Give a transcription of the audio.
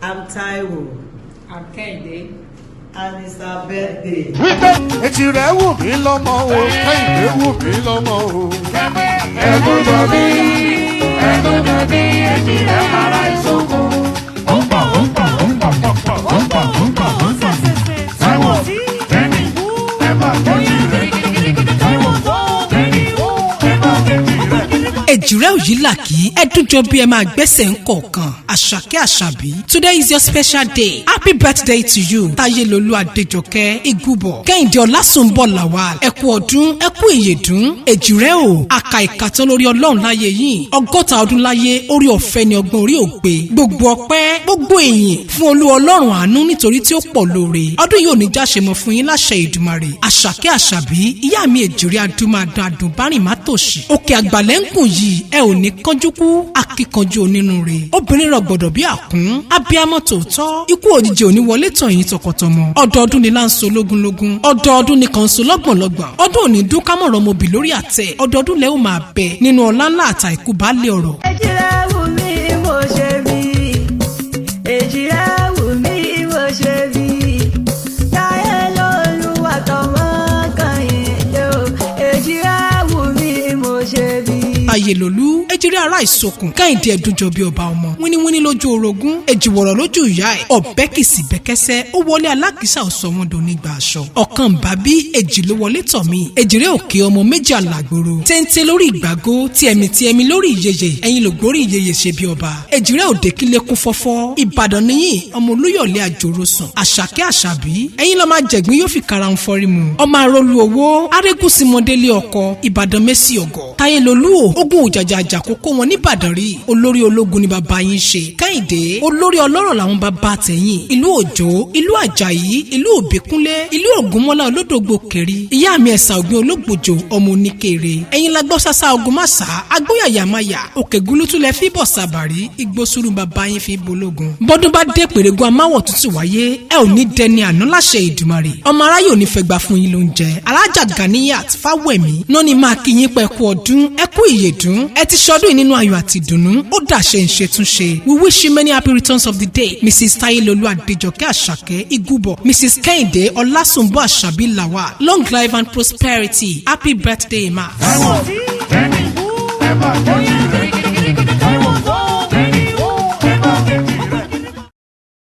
I'm Taiwo. I'm Kehinde. And it's our birthday. Èjìrẹ́ wù mí lọ́mọ o, Kẹ́hìndé wù mí lọ́mọ o. Ẹ̀dùn jọ bí, ẹ̀dùn jọ bí, èjìrẹ́ ara ìsókun. Ó pọ̀, ó pọ̀, ó pọ̀, pọ̀, pọ̀, ó pọ̀, ó pọ̀, ó pọ̀. Táíwò, Kẹ́mi, ẹ bá kẹ́jì rẹ̀. Táíwò, Kẹ́mi, ẹ bá kẹ́jì rẹ̀. Èjìrẹ́ òyì làkì ẹdúnjọ bí ẹ máa gbẹ́sẹ̀ ń kọ̀ọ̀kan. Àṣàkẹ́ Àṣàbí, today is your special day. Happy birthday to you. Táyélolú Adéjọkẹ́ Igúbọ̀, Kẹ́hìndé Ọlásùnbọ̀ Lawal, ẹ kú ọdún, ẹ kú ìyèdún. Èjìrẹ́ o, àkà ìkàtàn lórí Ọlọ́run láyé yìí. 60 ọdún láyé, orí ọ̀fẹ́ ni ọgbọ́n orí ògbé. Gbogbo ọpẹ́, gbogbo èyìn fún Olú Ọlọ́run àánú, nítorí tí ó pọ̀ lóore. Ọdún yìí ò ní jáṣe mọ́ fún yín láṣẹ Ìdùmarè. Àṣàkẹ́ Àṣàbí, ìyá mi, èjìrẹ́ adúmáadán, adùnbárìn má tòṣì. Òkè àgbàlẹ́ ń gùn yìí, ẹ ò ní kánjú kú. Akíkanjú onínúure, obìnrin rọ̀ gbọ̀dọ̀ bí àkún, abiyamọ tòótọ́. Ikú òjijì ò ní wọlé tàn yín tọkọtọmọ. Ọdọọdún ni láǹso lógúnlógún, ọdọọdún ni kàn so lọ́gbọ̀nlọ́gbọ̀n. Ọdún òní dún kámọ̀rọ̀ mobì lórí àtẹ. Ọdọọdún lẹ́ ò máa bẹ nínú ọlá ńlá àtàìkú baálé ọ̀rọ̀. Èjìrẹ́ wù mí mo ṣe bí, èjìrẹ́ wù mí mo ṣe bí, Táyé lÓlúwa tọmọ Kẹ́hìndé o, èjìrẹ́ wù mí mo ṣe bí. Ayèlòlú, ejìrẹ́ ará ìsokùn, Kẹ́hìndé ẹ̀dúnjọ bí ọba ọmọ wíníwíní lójú orogún, èjìwọ̀rọ̀ lójú ìyá ẹ̀, ọ̀bẹ kìsì bẹ́kẹ́sẹ́. Ó wọlé alákìísà, ọ̀sọ̀ wọn dò nígbà aṣọ ọ̀kan bàbí. Èjì ló wọlé tọ̀ mí. Èjìrẹ́ òkè ọmọ méjì àlàgbòrò téńté lórí ìgbàgó, tí ẹ̀mí tí ẹ̀mí lórí ìyeyè. Ẹ̀yin ló gbórí ìyeyè ṣe bí ọba. Èjìrẹ́ òde kílé kún fọ́fọ́. Ìbàdàn níyìn, ọmọ Olúyọ̀lé àjòrò sùn. Àṣàkẹ́ Àṣàbí, ẹ̀yin lọ́ọ́ máa jẹ̀gbín yóò fi karahun fọ́rí mu. Ọmọ arólú owó arégúsímọdélé ọkọ Ìbàdàn mẹ́sì ọ̀gọ̀. Táyé lolú o, ogun òjàjà àjàkókò wọn nìbàdàn rí. Olórí ológun ni bàbá yín ṣe. Kẹ́hìndé, olórí ọlọ́rọ̀ làwọn bàbá tẹ̀yìn. Ìlú Òjò, ìlú Àjàyí, ìlú Òbíkúnlé, ìlú Ògúnmọ́lá olódògbò kẹrí. Ìyá mi, ẹ̀sà ògbìn ológbòjò ọmọ oníkèrè. Ẹ̀yin la gbọ́ sásá ogun màsà agbóyàyà máyà. Òkè gúlútú lẹ fi bọ̀ sàbàrí. Igbó sùúrù bàbá yín fi bológun. Bọ́dún bá dé, pèrègùn amáwọ̀ tútù wáyé. Ẹ ò ní dẹni àná láṣẹ Ìdùmarè. Ọmọ aráyò ní fẹ́ gbà fún yín lóúnjẹ. Alájà Ganiyat Fáwẹ̀mí náà ni máa kí yín pé ẹ kú ọdún, ẹ kú ìyèdún. Ẹ ti ṣọdún yìí nínú ayọ̀ àti ìdùnnú. Ó dàṣẹ ìṣètúnṣe. We wish you many happy returns of the day, Mrs Tayelolu Adéjọkẹ́ Àṣàkẹ́ Igúbọ̀, Mrs Kẹ́hìndé Ọlásùnbọ̀ Àṣàbí Lawal. Long life and prosperity. Happy birthday, ma. Táíwò, Kẹ́mi, ẹ bá kẹ́jì rẹ̀.